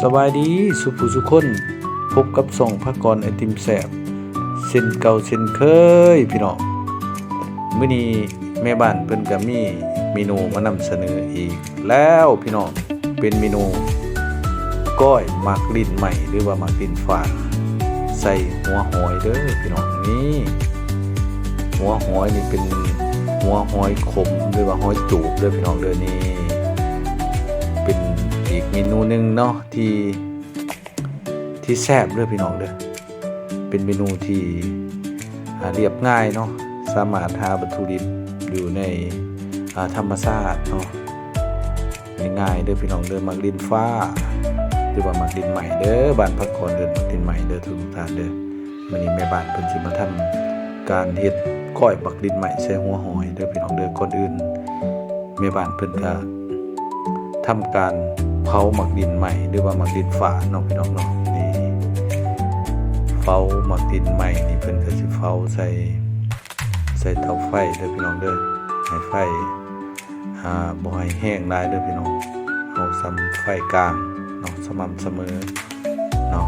ສະບາຍດີສູ່ຜູ້ສູ່ຄົນ, ພົບກັບຊ່ອງພາກອນໄອຕິມແຊບເຊັ່ນເກົ່າເຊັ່ນເຄີຍພີ່ນ້ອງ. ມື້ນີ້ແມ່ບ້ານເພິ່ນກະມີເມນູມານຳສະເໜີອີກແລ້ວພີ່ນ້ອງ, ເປັນເມນູກ້ອຍໝາກລິ້ນໄມ້ ຫຼືວ່າໝາກລິ້ນຟ້າ ໃສ່ຫົວຫອຍເດີ້ພີ່ນ້ອງ. ນີ້ ຫົວຫອຍນີ້ເປັນຫົວຫອຍຂົມ ຫຼືວ່າຫອຍຈູບເດີ້ພີ່ນ້ອງເດີ້. ນີ້ເປັນອີກເມນູໜຶ່ງເນາະ ທີ່ ທີ່ແຊບເດີ້ພີ່ນ້ອງເດີ້. ເປັນເມນູທີ່ ອາ ລຽບງ່າຍເນາະ, ສາມາດຫາວັດຖຸດິບຢູ່ໃນ ອາ ທຳມະຊາດເນາະ. ງ່າຍໆເດີ້ພີ່ນ້ອງເດີ້, ໝາກລິ້ນຟ້າ ຫຼືວ່າໝາກລິ້ນໄມ້ເດີ້, ບ້ານພາກອນເອີ້ນໝາກລິ້ນໄມ້ເດີ້ທຸກໆທ່ານເດີ້. ມື້ນີ້ແມ່ບ້ານເພິ່ນຊິມາທຳການເຮັດກ້ອຍໝາກລິ້ນໄມ້ໃສ່ຫົວຫອຍເດີ້ພີ່ນ້ອງເດີ້. ກ່ອນອື່ນແມ່ບ້ານເພິ່ນກະທຳການເຜົາໝາກລິ້ນໄມ້ ຫຼືວ່າໝາກລິ້ນຟ້າເນາະພີ່ນ້ອງເນາະ. ນີ້ເຜົາໝາກລິ້ນໄມ້ນີ້ ເພິ່ນກະຊິເຜົາໃສ່ ໃສ່ເຕົາໄຟເດີ້ພີ່ນ້ອງເດີ້, ໃຫ້ໄຟ ອ່າ ບໍ່ໃຫ້ແຮງຫຼາຍເດີ້ພີ່ນ້ອງ, ເອົາສ່ຳໄຟກາງເນາະ, ສະໝ່ຳສະເໝີເນາະ.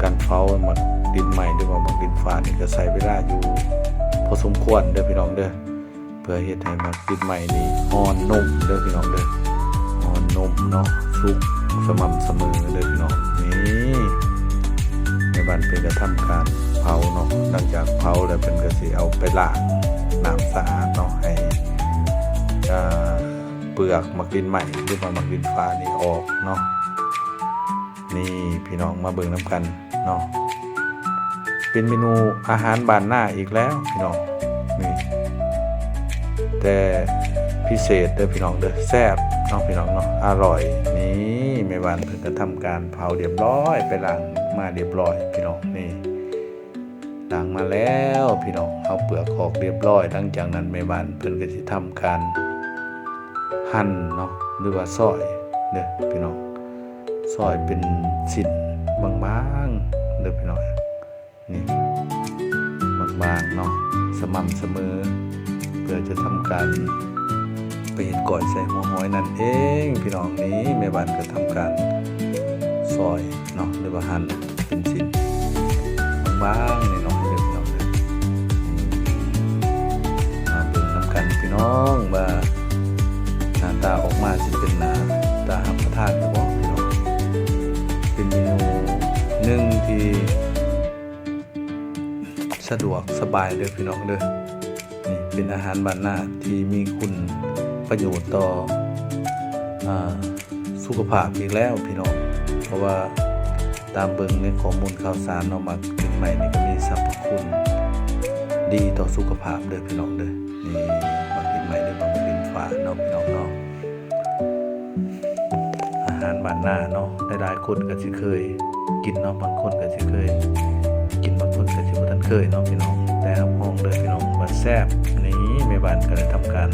ການເຜົາໝາກລິ້ນໄມ້ ຫຼືວ່າໝາກລິ້ນຟ້ານີ້ ກະໃຊ້ເວລາຢູ່ພໍສົມຄວນເດີ້ພີ່ນ້ອງເດີ້, ເພື່ອເຮັດໃຫ້ໝາກລິ້ນໄມ້ນີ້ອ່ອນນຸ້ມເດີ້ພີ່ນ້ອງເດີ້, ອ່ອນນຸ້ມເນາະ, ສຸກສະໝ່ຳສະເໝີເດີ້ພີ່ນ້ອງ. ນີ້ ແມ່ບ້ານເພິ່ນກະທຳການເຜົາເນາະ, ຫຼັງຈາກເຜົາແລ້ວເພິ່ນກະຊິເອົາໄປລ້າງນ້ຳສະອາດເນາະ, ໃຫ້ ອ່າ ເປືອກໝາກລິ້ນໄມ້ ຫຼືວ່າໝາກລິ້ນຟ້ານີ້ອອກເນາະ. ນີ້ພີ່ນ້ອງມາເບິ່ງນຳກັນເນາະ, ເປັນເມນູອາຫານບ້ານນາອີກແລ້ວພີ່ນ້ອງ. ນີ້ ແຕ່ພິເສດເດີ້ພີ່ນ້ອງເດີ້, ແຊບເນາະພີ່ນ້ອງເນາະ, ອະຮ່ອຍ. ນີ້ແມ່ບ້ານເພິ່ນກະທຳການເຜົາລຽບຮ້ອຍ, ໄປລ້າງມາລຽບຮ້ອຍພີ່ນ້ອງ. ນີ້ ລ້າງມາແລ້ວພີ່ນ້ອງ, ເອົາເປືອກອອກລຽບຮ້ອຍ. ຫຼັງຈາກນັ້ນແມ່ບ້ານເພິ່ນກະຊິທຳການຫັ່ນເນາະ ຫຼືວ່າຊອຍເດີ້ພີ່ນ້ອງ, ຊອຍເປັນຊິ້ນບາງໆເດີ້ພີ່ນ້ອງ. ນີ້ ບາງໆເນາະ, ສະໝ່ຳສະເໝີ ເພື່ອຈະທຳການໄປເຮັດກ້ອຍໃສ່ຫົວຫອຍນັ້ນເອງພີ່ນ້ອງ. ນີ້ແມ່ບ້ານກະທຳການຊອຍເນາະ ຫຼືວ່າຫັ່ນເປັນຊິ້ນບາງໆ ນ້ອຍໆເດີ້ພີ່ນ້ອງເດີ້. ມາເບິ່ງນຳກັນພີ່ນ້ອງວ່າ ໜ້າຕາອອກມາຊິເປັນໜ້າຕາຮັບປະທານຫຼືບໍ່ພີ່ນ້ອງ. ເປັນເມນູໜຶ່ງທີ່ ສະດວກສະບາຍເດີ້ພີ່ນ້ອງເດີ້. ນີ້ເປັນອາຫານບ້ານນາທີ່ມີຄຸນປະໂຫຍດຕໍ່ ອາ ສຸຂະພາບອີກແລ້ວພີ່ນ້ອງ, ເພາະວ່າຕາມເບິ່ງໃນຂໍ້ມູນຂ່າວສານເນາະ, ໝາກລິ້ນໄມ້ນີ້ກະມີສັບພະຄຸນດີຕໍ່ສຸຂະພາບເດີ້ພີ່ນ້ອງເດີ້. ນີ້ໝາກລິ້ນໄມ້ຫຼືວ່າໝາກລິ້ນຟ້າເນາະພີ່ນ້ອງເນາະ. ອາຫານບ້ານນາເນາະ, ຫຼາຍໆຄົນກະຊິເຄີຍກິນເນາະ, ບາງຄົນກະຊິເຄີຍກິນ ບາງຄົນກະຊິບໍ່ທັນເຄີຍເນາະພີ່ນ້ອງ, ແຕ່ຮັບຮອງເດີ້ພີ່ນ້ອງວ່າແຊບ. ນີ້ແມ່ບ້ານກະໄດ້ທຳການ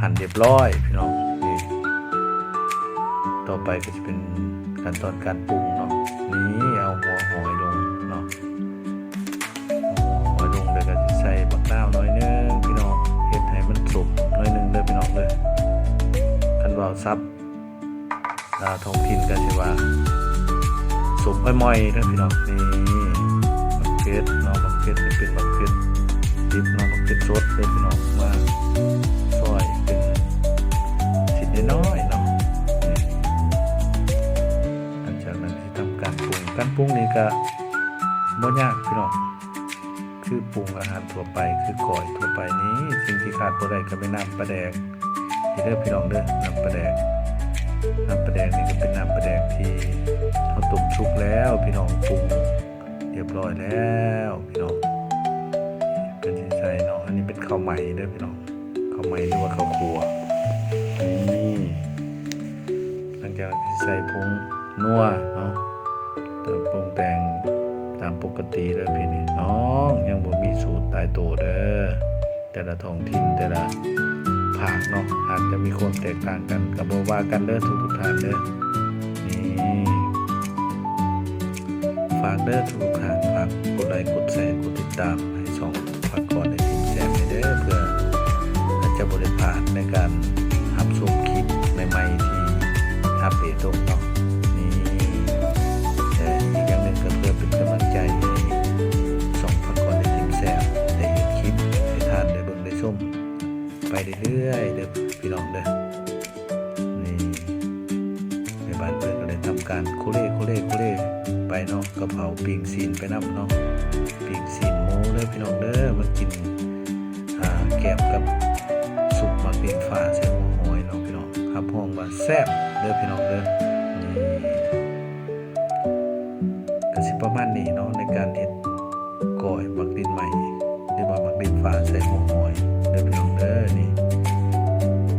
ຫັ່ນລຽບຮ້ອຍພີ່ນ້ອງ. ນີ້ ຕໍ່ໄປກະຊິເປັນຂັ້ນຕອນການປຸງເນາະ. ນີ້ເອົາຫົວຫອຍລົງເນາະ, ຫົວຫອຍລົງແລ້ວກະຊິໃສ່ບັກນາວໜ້ອຍໜຶ່ງພີ່ນ້ອງ, ເຮັດໃຫ້ມັນສົ້ມໜ້ອຍໜຶ່ງເດີ້ພີ່ນ້ອງເດີ້. ຄັນເວົ້າສັບ ອາ ທ້ອງຖິ່ນກະຊິວ່າສົ້ມອ້ອຍມ່ອຍເດີ້ພີ່ນ້ອງ. ນີ້ບັກເຜັດເນາະ, ບັກເຜັດນີ້ເປັນບັກເຜັດດິບເນາະ, ບັກເຜັດສົດເດີ້ພີ່ນ້ອງ, ມາຊອຍເປັນຊິ້ນນ້ອຍໆເນາະ. ນີ້ ຫຼັງຈາກນັ້ນ ທຳການປຸງ. ການປຸງນີ້ກະບໍ່ຍາກພີ່ນ້ອງ, ຄືປຸງອາຫານທົ່ວໄປ ຄືກ້ອຍທົ່ວໄປນີ້ ສິ່ງທີ່ຂາດບໍ່ໄດ້ກະແມ່ນນ້ຳປາແດກນີ້ເດີ້ພີ່ນ້ອງເດີ້. ນ້ຳປາແດກ ນ້ຳປາແດກນີ້ກະເປັນນ້ຳປາແດກທີ່ເຮົາຕົ້ມສຸກແລ້ວພີ່ນ້ອງ, ປຸງລຽບຮ້ອຍແລ້ວພີ່ນ້ອງ. ເພິ່ນຊິໃສ່ເນາະ, ອັນນີ້ເປັນເຂົ້າໃໝ່ເດີ້ພີ່ນ້ອງ, ເຂົ້າໃໝ່ ຫຼືວ່າເຂົ້າຂົ້ວ. ນີ້ ຫຼັງຈາກນັ້ນກະຊິໃສ່ຜົງນົວເນາະ, ເຕີມປຸງແຕ່ງຕາມປົກກະຕິເດີ້ພີ່ນ້ອງ. ຍັງບໍ່ມີສູດຕາຍໂຕເດີ້, ແຕ່ລະທ້ອງຖິ່ນ ແຕ່ລະພາກເນາະ ອາດຈະມີຄວາມແຕກຕ່າງກັນ, ກະບໍ່ວ່າກັນເດີ້ທຸກໆທ່ານເດີ້. ນີ້ ຝາກເດີ້ທຸກໆທ່ານ, ຝາກກົດໄລກ໌ ກົດແຊ ກົດຕິດຕາມໃຫ້ຊ່ອງພາກອນໄອຕິມແຊບແດ່ເດີ້, ເພື່ອຈະບໍ່ໄດ້ພາດໃນການຮັບຊົມຄລິບໃໝ່ໆທີ່ອັບເດດລົງເນາະ. ບ້ານເພິ່ນກໍໄດ້ທຳການໂຄເລ ໂຄເລ ໂຄເລໄປເນາະ ກະເພົາປີ້ງຊີ້ນໄປນຳເນາະ ປີ້ງຊີ້ນໝູເດີພີ່ນ້ອງເດີ ມາກິນ ອ່າ ແກມກັບຊຸບໝາກດິນຟ້າໃສ່ຫົວຫອຍເນາະພີ່ນ້ອງ ຮັບຮອງວ່າແຊບເດີພີ່ນ້ອງເດີ ນີ້ ກະຊິປະມານນີ້ເນາະ ໃນການເຮັດກ້ອຍໝາກດິນໃໝ່ ຫຼືວ່າໝາກດິນຟ້າໃສ່ຫົວຫອຍເດີພີ່ນ້ອງເດີ ນີ້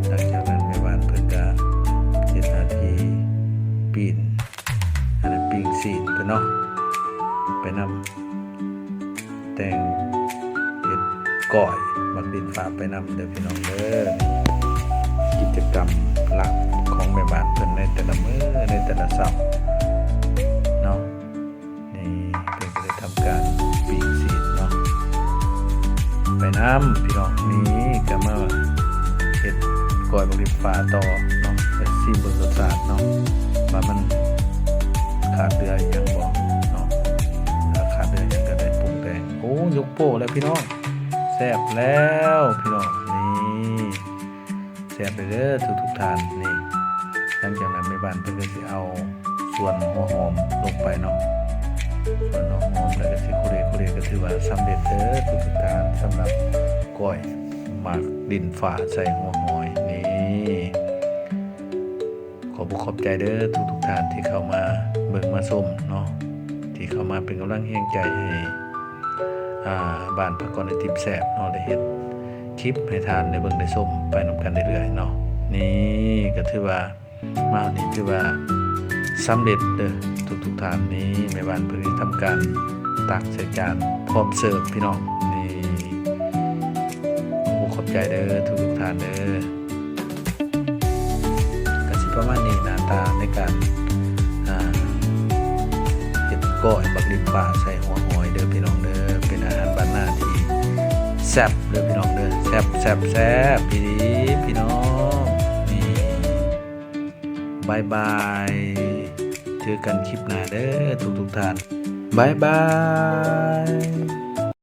ຫຼັງຈາກນັ້ນແມ່ບ້ານເພິ່ນກະເຮັດໜ້າທີ່ປີ້ງ ອັນນັ້ນ ປີ້ງຊີ້ນເພິ່ນເນາະ ໄປນຳ ແຕ່ງເຮັດກ້ອຍໝາກດິນຟ້າໄປນຳເດີພີ່ນ້ອງເດີ ກິດຈະກຳຫຼັກຂອງແມ່ບ້ານເພິ່ນໃນແຕ່ລະມື້ ໃນແຕ່ລະເຊົ້າເນາະ ນີ້ເພິ່ນກໍໄດ້ທຳການປີ້ງຊີ້ນເນາະ ໄປນຳພີ່ນ້ອງ ນີ້ກໍມາເຮັດກ້ອຍໝາກດິນຟ້າຕໍ່ເນາະ ໄປຊີມເບິ່ງລົດຊາດເນາະ ວ່າມັນຂາດເຫຼືອອີ່ຫຍັງບໍ່ເນາະ ຖ້າຂາດເຫຼືອອີ່ຫຍັງກໍໄດ້ປຸງແຕ່ງ ໂອ້ ຍົກໂປ້ແລ້ວພີ່ນ້ອງ ແຊບແລ້ວພີ່ນ້ອງ ນີ້ ແຊບເດີທຸກໆທ່ານ ນີ້ ຫຼັງຈາກນັ້ນແມ່ບ້ານເພິ່ນກໍຊິເອົາສ່ວນຫົວຫອມລົງໄປເນາະ ສ່ວນຫົວຫອມ ແລ້ວກໍຊິໂຄເລ ໂຄເລ ກໍຖືວ່າສຳເລັດເດີທຸກໆທ່ານ ສຳລັບກ້ອຍໝາກດິນຟ້າໃສ່ຫົວຫອຍ ນີ້ ຂອບອົກຂອບໃຈເດີທຸກໆທ່ານທີ່ເຂົ້າມາເບິ່ງມາຊົມເນາະ ທີ່ເຂົ້າມາເປັນກຳລັງແຮງໃຈໃຫ້ ອ່າ ບ້ານພັກກ່ອນໄອຕິມແຊບເນາະ ໄດ້ເຮັດຄລິບໃຫ້ທ່ານໄດ້ເບິ່ງໄດ້ຊົມໄປນຳກັນເລື້ອຍໆເນາະ ນີ້ກໍຖືວ່າ ມານີ້ຖືວ່າສຳເລັດເດີທຸກໆທ່ານ ນີ້ແມ່ບ້ານເພິ່ນໄດ້ທຳການຕັກໃສ່ຈານພ້ອມເສີບພີ່ນ້ອງ ນີ້ ຂອບອົກຂອບໃຈເດີທຸກໆທ່ານເດີ ກະຊິປະມານນີ້ ໜ້າຕາໃນການ ອ່າ ເຮັດກ້ອຍບັກລິ້ນຟ້າໃສ່ຫົວຫອຍເດີພີ່ນ້ອງເດີ ເປັນອາຫານບ້ານນາທີ່ແຊບເດີພີ່ນ້ອງເດີ ແຊບ ແຊບ ແຊບອີ່ຫຼີພີ່ນ້ອງ ນີ້ ບາຍບາຍ ເຈີກັນຄລິບໜ້າເດີທຸກໆທ່ານ ບາຍບາຍ.